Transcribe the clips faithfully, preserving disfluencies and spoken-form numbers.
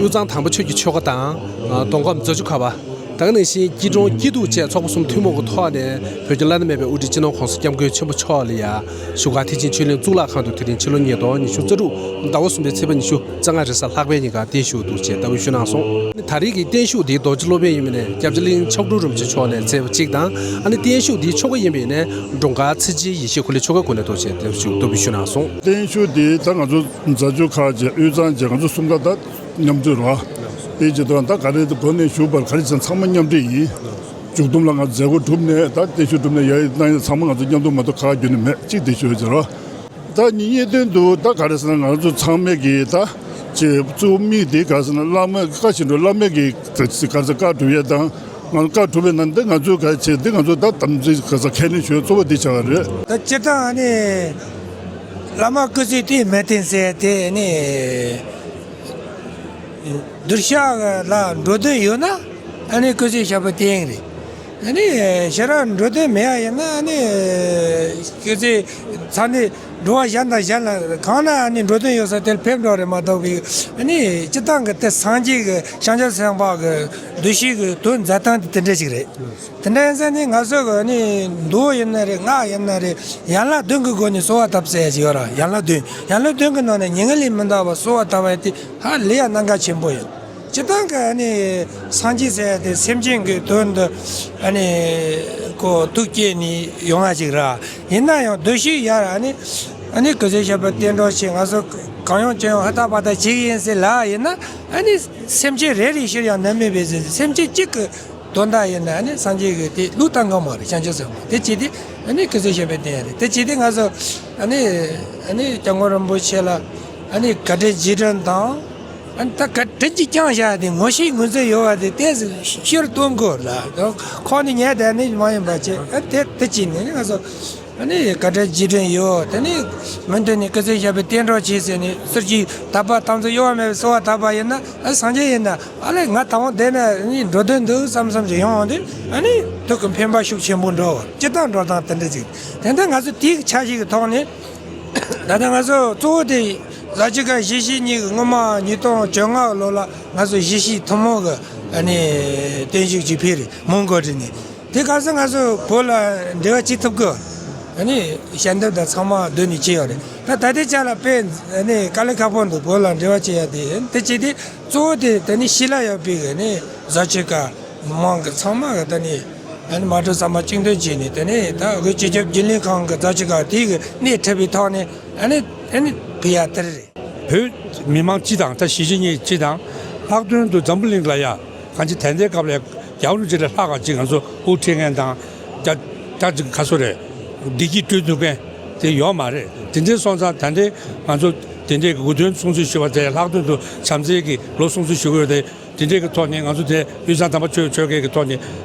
དབུས་གཙང་དམ་པ་ཆོས་ཀྱི་ཆོལ་ཁ་དང་། གདོང་དཀར་རྫ་ཆུ་ཁ་བ། ད་ག་ནང་བཞིན་སྐྱིད་གྲོང་སྐྱིད་སྡུག་བཅས་ཚོགས་པ་གསུམ་ཐུན་མོང་གི་ཐོག་ནས་བོད་ཀྱི་བླ་ན་མེད་པའི་དབུ་ཁྲིད་སྤྱི་ནོར་༸གོང་ས་༸སྐྱབས་མགོན་ཆེན་པོ་མཆོག་ལ་ཡ་བཞུགས་སྒར་ཐེག་ཆེན་ཆོས་གླིང་གཙུག་ལག་ཁང་དུ་དེ་རིང་ཕྱི་ལོ་ཉིས་སྟོང་ཉི་ཤུ་རྩ་དྲུག་ཟླ་བ་གསུམ་པའི་ཚེས་པ་ཉི་ཤུ་རྩ་ལྔ་རེས་གཟའ་ལྷག་པའི་ཉིན་ཀ་བརྟན་བཞུགས་འདུག་ཅེས་བཀའ་དབང་ཞུ་གནང་སོང་། ད་རེས་ཀྱི་བརྟན་བཞུགས་འདིའི་རྡོ་རྗེ་སློབ་དཔོན་ཡིན་པ་ནས་སྐྱབས་རྗེ་གླིང་ཕྱག་དྲུག་རིན་པོ་ཆེ་མཆོག་ནས་མཛད་པ་གཅིག་དང་། ཨ་ནི་བརྟན་བཞུགས་འདིའི་ཆོ་ག་ཡིན་པ་ཡིན་ནས་འབྲོང་དཀར་ཚེ་སྐྱིད་ཡེ་ཤེས་འཁོར་ལོའི་ཆོ་ག་ཀུན་ལས་ཐོག་ཆེད་བརྟན་བཞུགས་གཏོར་འབུལ་ཞུ་གནང་སོང་། བརྟན་བཞུགས་འདི་ད་ང་ཚོ་རྫ་ཆུ་ཁ་བཅས་དབུས་གཙང་བཅས་ང་ཚོ་གསུམ་ཀ་ད་མཉམ་འབྲེལ་རོ། དེ་བྱེད་དུས་ད་ག་རེ་འགོ་ནས་ཞུགས་པར་ག་རེ་བྱས་ཚང་མ་མཉམ་འབྲེལ་ཡིན། མཇུག་སྡོམ་ལ་ང་མཛད་སྒོ་གྲུབ་ནས་ད་བརྟན་བཞུགས་གྲུབ་ནས་ཡར་གནང་ཡ་ཚང་མ་ང་ཚོ་མཉམ་དུ་མ་གཏོགས་ཁག་རྒྱུ་ནི་མེད་གཅིག་བརྟན་བཞུགས་བྱེད་རོ། ད་ཉིན་གཉིས་སྟོན་དུ་ད་ག་རེ་ཟེར་ན་ང་ཚོ་ཚང་མས་ཀྱི་ད་ཅེ་གཙོ་བོ་དམིགས་དེ་ག་རེ་ཟེར་ན་བླ་མ་བཀའ་བཞིན་དུ་བླ་མས་ཀྱི་ག་རེ་ཟེར་བཀའ་སྒྲུབ་ཡས་དང་ང་བཀའ་སྒྲུབ་པའི་ནང་དེ་ང་ཚོས་ག་རེ་བྱས་དེ་ང་ཚོ་ད་དམ་ཚིག་ག་རེ་ཟེར་ཁས་ལེན་ཞུ་གཙོ་བོ་དེ་ཆགས་པ་རེད། ད་སྤྱིར་བཏང་ནི་བླ་མ་སྐུ་ཚེ་དུས་མི་བརྟན་ཟེར་དེ་ནི། གདུལ་བྱ་ལ་འགྲོ་དོན་ཡོད་ན་ཨ་ནི་སྐུ་ཚེ་ཞབས་པད་བརྟན་རེད། ཨ་ནི་ཞེ་དྲག་འགྲོ་དོན་མེད་ཡ་ཡིན་ན་ཨ་ནི་སྐུ་ཚེ་ཚ་ནི་འགྲོ་བ་གཞན་དང་གཞན་ལ་གང་ན་ཨ་ནི་འགྲོ་དོན་ཡོད་ས་དེར་ཕེབས་འགྲོ་རེད་མ་གཏོགས་པའི་ཨ་ནི་སྤྱིར་བཏང་གི་དེ་སངས་རྒྱས་ཀྱི་བྱང་ཆུབ་སེམས་དཔའ་གི་འདུ་ཤེས་ཀྱི་དོན་མཛད་སྟངས་དེ་དེ་འདྲ་ཞིག་རེད། དེ་འདྲ་ཡིན་ཙང་ནི་ང་ཚོ་གི་ནི་མདོ་ཡིན་ན་རེད་སྔགས་ཡིན་ན་རེད་ཡན་ལག་བདུན་གྱི་སྒོ་ནས་གསོལ་བ་བཏབ་ཟེར་ཡ་ཅིག་ཡོད་ར། ཡན་ལག་བདུན་ཡན་ལག་བདུན་གྱི་ནང་ནས་ཉེ་བའི་ལས་མི་འདའ་བར་གསོལ་བ་བཏབ་པ་དེ་ཧ་ལས་ཡ་གནད་འགག་ཆེན་པོ་ཡིན། སྤྱིར་བཏང་གི་ནི་སངས་རྒྱས་ཟེར་ཡ་དེ་སེམས་ཅན་གྱི་དོན་དུ་ཨ་ནི་ཁོ་ཐུགས་བསྐྱེད་ནས་ཡོང་བ་ཅིག་ར། ཡིན་ན་ཡང་འདུ་ཤེས་ཡར་ཨ་ནི་ཨ་ནི་སྐུ་ཚེ་ཞབས་པད་བརྟན་འགྲོ་ཞེས་ང་ཚོ་གང་ཡོང་ཅི་ཡོང་ཧ་ད་པ་ད་བྱེད་ཀྱི་ཡིན་ཟེར་ལ་ཡིན་ན་ཨ་ནི་སེམས་ཅན་རེ་རེ་ཕྱིར་ཡང་ནད་མེད་པའི་ཟེར་སེམས་ཅན་གཅིག་གི་དོན་དག་ཡིན་ན་ནི་སངས་རྒྱས་ཀྱི་དེ་ལུགས་དང་འགལ་མ་རེད། བྱང་ཆུབ་སེམས་དཔའ་དེ་བྱས་ཏེ་ཨ་ནི་སྐུ་ཚེ་ཞབས་པད་བརྟན་ཡ་རེད། དེ་བྱས་ཏེ་ང་ཚོ་ཨ་ནི་ཨ་ནི་སྐྱབས་མགོན་རིན་པོ་ཆེ་ལ་ཨ་ནི་བཀའ་དྲིན་རྗེས་དྲན་དང་ཨ་ནི་ད་བཀའ་དྲིན་གྱིས་བསྐྱངས་བཞག་དེ་ངོ་ཤེས་ངོས་འཛིན་ཡོད་པ་དེ་ཏོག་ཙམ་ཕྱིར་གཏོང་དགོས་ལ་ཁོང་ནི་ཉལ་བསྡད་ནི་མ་ཡིན་པ་བྱས་ཨ་དེ་དེ་བྱས་ནས་ང་ཚོ། ཨ་ནི་བཀའ་དྲིན་རྗེས་དྲན་ཡོད། དེ་ནི་མི་འདི་ནི་སྐུ་ཚེ་ཞབས་པད་བརྟན་འགྲོ་བྱེད་ཟེར་ནས་ཟུར་གྱིས་དད་པ་དམ་ཚིག་གཡོ་བ་མེད་པའི་གསོལ་བ་བཏབ་པ་ཡིན་ན་ཨ་སངས་རྒྱས་ཡིན་ན་ཨ་ལས་ང་དང་པོ་འདི་ནས་ནི་འགྲོ་དོན་འདུག་བསམ་བསམ་ཞིག་ཡོང་འོང་དུས་ཨ་ནི་ཐུགས་ཀྱི་འཕེན་པ་ཤུགས་ཆེན་པོ་འགྲོ་སྤྱིར་བཏང་འགྲོ་སྟངས་དེ་འདྲ་ཅིག་དེ་འདྲ་ང་ཚོ་དེའི་ཆ་ཤས་ཀྱི་ཐོག་ནས་ད་ལྟ་ང་ཚོ་གཙོ་བོ་དེ་གཟའ་ཆུ་ཁ་གཞིས་བྱེས་གཉིས་ཀྱི་སྔོན་མ་ཉིས་སྟོང་བཅོ་ལྔ་ལོ་ལ་ང་ཚོ་གཞིས་བྱེས་ཐུན་མོང་གི་ཨ་ནི་བརྟན་བཞུགས་ཅིག་ཕེབས་རེད་མོན་གྷོ་དེ་ནས། དེ་ག་ས་ང་ཚོ་བོད་ལ་འབྲེལ་བ་བྱེད་ཐུབ་གི། ཨ་ནི་ཞལ་འདེབས་དང་ཚང་མ་སྡོད་ནས་བྱས་ཡོད་རེད། ད་ད་ལྟའི་ཆ་ལ་དཔེ་ཨ་ནི་དཀའ་ལས་ཁག་པོ་འདུག་བོད་ལ་འབྲེལ་བ་བྱེད་ཡ་དེ་དེ་བྱས་ཏེ་གཙོ་བོ་དེ་ད་ནི་ཤི་ལ་ཡོད་པའི་གི་ནི་བཟའ་ཆོས་ཀ་མང་གི་ཚང་མ་གི་ད་ནི་ཨ་ནི་མ་གྲོས་ཚང་མ་གཅིག་འདོན་བྱས་ནས་ད་ནི་ད་བོད་སྤྱི་ཁྱབ་རྒྱུན་ལས་ཁང་གི་བཟའ་ཆོས་ཀ་དེ་གི་སྣེ་ཁྲིད་པའི་ཐོག་ནས་ཨ་ནི་ཨ་ནི་ཕུལ་ཡ་དེ་རེད། བོད་མི་མང་སྤྱི་དང་ད་གཞིས་བྱེས་གཉིས་སྤྱི་དང་ལྷག་དོན་དུ་འཛམ་བུ་གླིང་ལ་ཡ་གང་ཅི་ད་ལྟའི་སྐབས་ལ་རྒྱལ་བ་རིན་པོ་ཆེ་ལས་ལྷག་ག་ཅིག་ང་ཚོ་དབུ་ཁྲིད་མཁན་དང་ད་ད་ཅིག་ཁ་སོ་རེད་བདེ་སྐྱིད་སྤྲོད་ཐུབ་མཁན་དེ་ཡོད་མ་རེད། དེ་འདྲའི་སོང་ཙང་ད་ལྟའི་ང་ཚོ་དེ་འདྲའི་གི་དགུང་སྟོན་སྲུང་བརྩི་ཞུ་བ་དེ་ལྷག་དོན་དུ་བྱམས་བརྩེ་གི་ལོ་སྲུང་བརྩི་ཞུ་གི་ཡོད་དེ། དེ་འདྲའི་གི་ཐོག་ནས་ང་ཚོ་དེ་དབུས་གཙང་དམ་པ་ཆོས་ཆོལ་ཁའི་གི་ཐོག་ནས་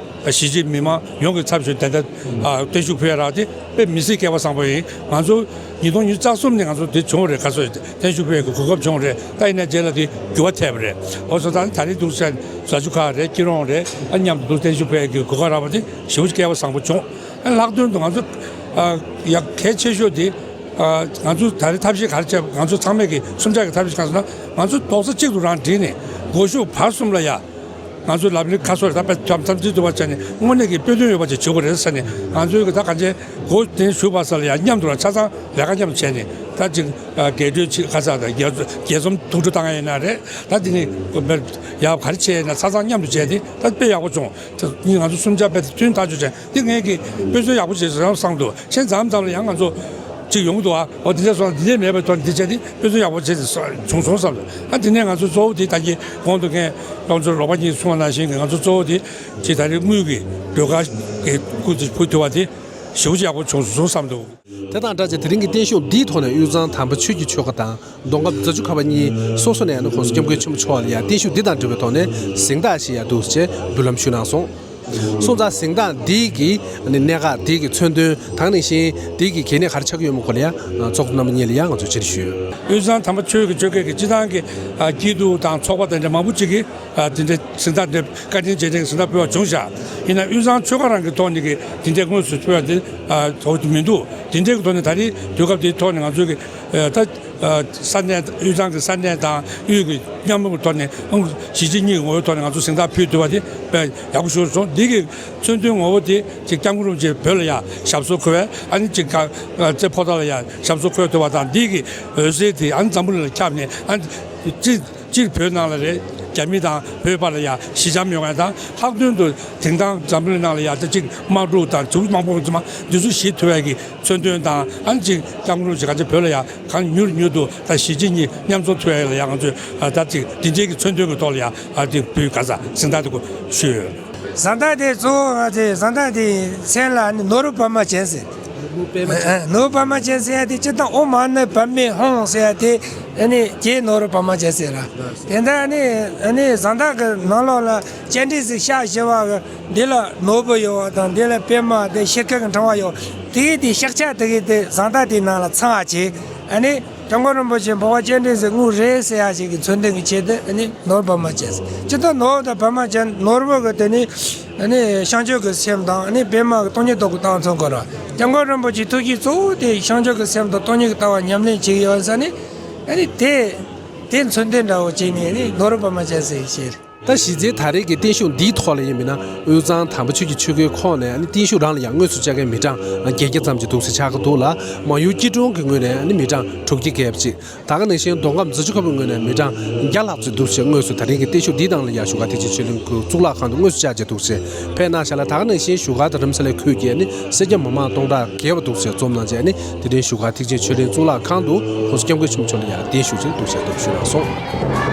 གཞིས་བྱེས་མི་མང་ཡོངས་ཀྱི་ཚབ་ཞུས་ཏེ་ད་ལྟ་བརྟན་བཞུགས་ཕུལ་ཡ་རག་དེ་དཔེ་མི་སྲིད་སྐལ་བ་བཟང་པོ་ཡིན། ང་ཚོ་ཉིས་སྟོང་ཉི་ཤུ་རྩ་གསུམ་ནས་ང་ཚོ་དེ་བྱུང་རེད། ག་ཚོད་བརྟན་བཞུགས་ཕུལ་ཡ་གི་གོ་སྐབས་བྱུང་རེད། ད་ཡིན་ན་རྗེས་ལ་དེ་འགྱུར་བ་ཐེབས་རེད། འོ་སོ་ད་ད་རེས་འདུག་ས་རྫ་ཆུ་ཁ་རེད་སྐྱིད་རོང་རེད་ཨ་མཉམ་དུ་འདུག་བརྟན་བཞུགས་ཕུལ་ཡ་གི་གོ་སྐབས་རག་པ་དེ་ཞེ་པོ་ཅིག་སྐལ་བ་བཟང་པོ་བྱུང་། ལྷག་དོན་དུ་ང་ཚོ་ཡ་གལ་ཆེ་ཤོས་དེ་ང་ཚོ་ད་རེས་ཐབས་ཤེས་ག་རེ་བྱས་ང་ཚོ་ཚང་མས་ཀྱི་སུམ་ཆ་གི་ཐབས་ཤེས་ག་རེ་ཟེར་ན་ང་ཚོ་རྡོག་རྩ་གཅིག་ཏུ་རང་བསྒྲིལ་ནས་སྒོ་ཕྱུགས་བར་གསུམ་ལ་ཡ་ང་ཚོ་ལམ་རིམ་ཁ་སོ་རེ་ད་དཔེ་དམ་དམ་ཚིག་ཏུ་བ་བྱས་ནས་དངོས་གནས་ཀྱི་དཔེ་སྟོན་ཡོད་པ་ཅིག་བྱེད་དགོས་རེད་ཟེར་ནས་ང་ཚོའི་གི་ད་གང་ཅི་སྒོ་དེ་ཞུགས་པ་ས་ལ་ཡ་མཉམ་དུ་ར་ཆ་ཚང་ལས་ཀ་མཉམ་དུ་བྱས་ནས་ད་ཅིག་རྒྱས་སྤྲོས་ཅིག་ཁ་ཚ་དང་རྒྱས་རྒྱས་འཛོམས་ཐུགས་སྤྲོ་བཏང་ཡ་ཡིན་ན་རེད། ད་དེ་ནས་ཡ་ག་རེ་བྱས་ཡིན་ན་ཆ་ཚང་མཉམ་དུ་བྱས་ཏེ་ད་དཔེ་ཡག་པོ་བྱུང་། ད་ནི་ང་ཚོ་གསུམ་ཆ་དཔེ་དེ་མཐུན་ཐག་ཆོད་བྱས། འདི་ངས་ཀྱི་དཔེ་མཚོན་ཡག་པོ་བྱས་ཟེར་བསམ་འདུག་ཕྱིན་མཚམས་མཚམས་ལ་ཡང་ང་ཚོ་ཅིག་ཡོང་གི་འདུག་ཨ། འོ་འདི་འདྲ་སོང་ན་འདི་འདྲ་མེད་པའི་ཐོག་ནས་འདི་བྱས་ཏེ་དཔེ་མཚོན་ཡག་པོ་བྱས་ཏེ་བྱུང་སོང་བསམ་འདུག་ཨ། འདི་ནས་ང་ཚོ་གཙོ་བོ་དེ་ད་གིན་གོང་དུ་མཁན་སློབ་གཙོ་རོགས་པ་གཉིས་གསུངས་པ་ནང་བཞིན་གྱི་ང་ཚོ་གཙོ་བོ་དེ་ཅིག་ད་རེས་དངུལ་གྱི་སྒྲོལ་དཀར་གྱི་སྐུ་ཚེ་ཕུལ་ཐུབ་པ་དེ་ཞེ་པོ་ཅིག་ཡག་པོ་བྱུང་སོང་བསམ་འདུག་དེ་དང་སྦྲགས་ཀྱི་དེ་རིང་གི་བརྟན་བཞུགས་འདིའི་ཐོག་ནས་དབུས་གཙང་དམ་པ་ཆོས་ཀྱི་ཆོལ་ཁ་དང་། མདོ་ཁམས་རྫ་ཆུ་ཁ་བ་གཉིས་སོ་སོ་ནས་ཡང་ན་༸གོང་ས་༸སྐྱབས་མགོན་ཆེན་པོ་མཆོག་ལ་ཡང་བརྟན་བཞུགས་འདི་དང་འབྲེལ་བའི་ཐོག་ནས་གཟེངས་རྟགས་ཤིག་ཡང་འདུག་ཅེས་འབུལ་ལམ་ཞུས་གནང་སོང་། སོང་ཙང་གཟེངས་རྟགས་འདིའི་གི་གནད་འགག་འདིའི་གི་མཚོན་དོན་དང་ནང་བཞིན་འདིའི་གི་གལ་གནད་ག་རེ་ཆགས་ཀྱི་ཡོད་མེད་སྐོར་ལ་ཡང་ཚོགས་གཙོ་རྣམ་པ་གཉིས་ལ་ཡང་ང་ཚོས་ཕྱིར་ཞུས། དབུས་གཙང་དམ་པ་ཆོས་ཀྱི་ཆོལ་ཁའི་གི་སྤྱི་བཏང་གི་སྐྱིད་སྡུག་དང་ཚོགས་པ་དེ་འདྲ་མང་པོ་ཅིག་གིས་དེ་འདྲ་གཟེངས་རྟགས་འདི་བཀའ་དྲིན་རྗེས་དྲན་གཟེངས་རྟགས་ཕུལ་བ་བྱུང་བཞག་ཡིན་ན་དབུས་གཙང་ཆོལ་ཁ་རང་གི་ཐོག་ནས་གི་དེ་འདྲའི་དངོས་སུ་ཕུལ་བ་དེ་ཐོག་མི་འདུག་དེ་འདྲའི་གི་ཐོག་ནས་ད་རེས་དུས་སྐབས་དེའི་ཐོག་ནས་ང་ཚོའི་གི་ ད་ས་གནས་དབུས་གཙང་གི་ས་གནས་དང་དབུས་ཀྱི་མཉམ་རུབ་ཀྱི་ཐོག་ནས་གཞིས་བྱེས་གཉིས་ཀྱི་ངོ་བོའི་ཐོག་ནས་ང་ཚོ་གཟེངས་རྟགས་ཕུལ་ཐུབ་པ་དེ་དཔེ་ཡག་པོ་ཞིག་སོང་། འདི་གི་མཚོན་དོན་ངོ་བོ་དེ་ཅིག་སྐྱབས་མགོན་རིན་པོ་ཆེ་བོད་ལ་ཡ་ཞབས་སོར་འཁོད་པས། ཨ་ནི་ཅིག་ག་རྩེ་ཕོ་བྲང་ལ་ཡ་ཞབས་སོར་འཁོད་ཐུབ་པ་དང་། འདི་གི་འོད་ཟེར་དེ་ཨ་ནི་འཛམ་བུ་གླིང་ལ་ཁྱབ་ནས། ཨ་ནི་ཅིག་སྤྱིར་བོད་ནང་ལ་རེད། རྒྱ་མི་དང་བོད་བར་ལ་ཡ་ཞི་འཇམ་ཡོང་ཡ་དང་། ལྷག་དོན་དུ་དེང་སང་འཛམ་གླིང་ནང་ལ་ཡ་ད་ཅིག་དམག་འཁྲུག་དང་དེ་ཚོ་མང་པོ་ཙམ་འདི་ཚོ་ཞི་ཐུབ་ཡ་གི་མཚོན་དོན་དང་། ཨ་ནི་ཅིག་སྐྱབས་མགོན་རིན་པོ་ཆེ་ག་ཚོད་བོད་ལ་ཡ་གང་མྱུར་མྱུར་དུ་ད་གཞིས་བྱེས་གཉིས་མཉམ་འཛོམས་ཐུབ་ཡ་ལ་ཡ་ང་ཚོས་ད་ཅིག་འདི་འདྲའི་གི་མཚོན་དོན་གི་ཐོག་ལ་ཡ་ཨ་དེ་བོད་ག་ས་གཟེངས་རྟགས་དེ་གོ་ཞུས་ཡོད། གཟེངས་རྟགས་དེ་གཙོ་བོ་ང་ཚོས་གཟེངས་རྟགས་དེའི་མཚན་ལ་ནི་ནོར་བུ་པདྨ་ཅན་ཟེར། ནོར་བུ་པདྨ་ཅན་ཟེར་ཡ་དེ་སྤྱིར་བཏང་ཨོཾ་མ་ཎི་པདྨེ་ཧཱུྃ་ཟེར་ཡ་དེ། ཨ་ནི་རྒྱན་ནོར་བུ་པདྨ་ཅན་ཟེར་ར། དེ་འདྲ་ཨ་ནི་ཨ་ནི་གཟེངས་རྟགས་ཀྱི་ནང་ལོགས་ལ་སྤྱན་རས་གཟིགས་ཕྱག་བཞི་པ་གི་འདི་ལ་ནོར་བུ་ཡོད་པ་དང་། འདི་ལ་པདྨ་དེ་ཤེལ་དཀར་གྱི་ཕྲེང་བ་ཡོད། དེ་གི་དེ་ཤེལ་ལྕགས་དེ་གི་དེ་གཟེངས་རྟགས་དེའི་ནང་ལ་ཚང་བ་བྱས། ཨ་ནི་སྐྱབས་མགོན་རིན་པོ་ཆེ་འཕགས་པ་སྤྱན་རས་གཟིགས་དངོས་རེད་ཟེར་ཡ་ཞིག་གི་མཚོན་དོན་གྱི་ཆེད་དུ། ཨ་ནི་ནོར་བུ་པདྨ་ཅན་ཟེར། སྤྱིར་བཏང་ནོར་བུ་དང་པདྨ་ཅན། ནོར་བུ་གི་དེ་ནི་ཨ་ནི་བྱང་ཆུབ་ཀྱི་སེམས་དང་། ཨ་ནི་པདྨ་གི་སྟོང་ཉིད་རྟོགས་པའི་ལྟ་བ་མཚོན་དགོས་ར། སྐྱབས་མགོན་རིན་པོ་ཆེའི་ཐུགས་བསྐྱེད་གཙོ་བོ་དེ་བྱང་ཆུབ་ཀྱི་སེམས་དང་སྟོང་ཉིད་ཀྱི་ལྟ་བ་ཉམས་ལེན་བྱེད་ཀྱི་ཡོད་ས་ནི། ཨ་ནི་དེ་དེ་མཚོན་དོན་འདྲ་བོ་བྱས་ནས་ཨ་ནི་ནོར་བུ་པདྨ་ཅན་ཟེར་ཞེས། ད་གཞི་རྩའི་ད་རེས་ཀྱི་བརྟན་བཞུགས་འདིའི་ཐོག་ལ་ཡིན་མིན་ན། དབུས་གཙང་དམ་པ་ཆོས་ཀྱི་ཆོལ་ཁའི་ཁོངས་ནས་ཨ་ནི་བརྟན་བཞུགས་རང་ལ་ཡང་དངོས་སུ་བཅར་མཁན་མི་གྲངས་བརྒྱད་བརྒྱ་ཙམ་ཅིག་འདུག་ཟེར་ཆགས་ཀྱི་འདུག་ལ། མང་ཡུལ་སྐྱིད་གྲོང་གི་ངོས་ནས་ཨ་ནི་མི་གྲངས་དྲུག་བརྒྱ་བརྒལ་བ་ཅིག་ད་ག་ནང་བཞིན་མདོ་ཁམས་རྫ་ཆུ་ཁ་པའི་ངོས་ནས་མི་གྲངས་བརྒྱ་ལྷག་ཙམ་འདུག་ཟེར་དངོས་སུ་ད་རིང་གི་བརྟན་བཞུགས་འདིའི་ནང་ལ་ཡང་བཞུགས་སྒར་ཐེག་ཆེན་ཆོས་གླིང་གཙུག་ལག་ཁང་དུ་དངོས་སུ་བཅར་བྱས་འདུག་ཟེར། ཕེབས་གནང་བཞག་ལ། ད་ག་ནང་བཞིན་བཞུགས་སྒར་དང་རིམ་ས་ལས་ཁུལ་གྱི་ཨ་ནི་སེར་སྐྱ་མི་མང་སྟོང་ཕྲག་བརྒལ་བ་འདུག་ཟེར་འཛོམས་གནང་བྱས། ཨ་ནི་དེ་རིང་བཞུགས་སྒར་ཐེག་ཆེན་ཆོས་གླིང་གཙུག་ལག་ཁང་དུ་༸གོང་ས་༸སྐྱབས་མགོན་ཆེན་པོ་མཆོག་ལ་ཡང་བརྟན་བཞུགས་ཅིག་འདུག་ཟེར་འདུག་ཞུས་གནང་སོང་།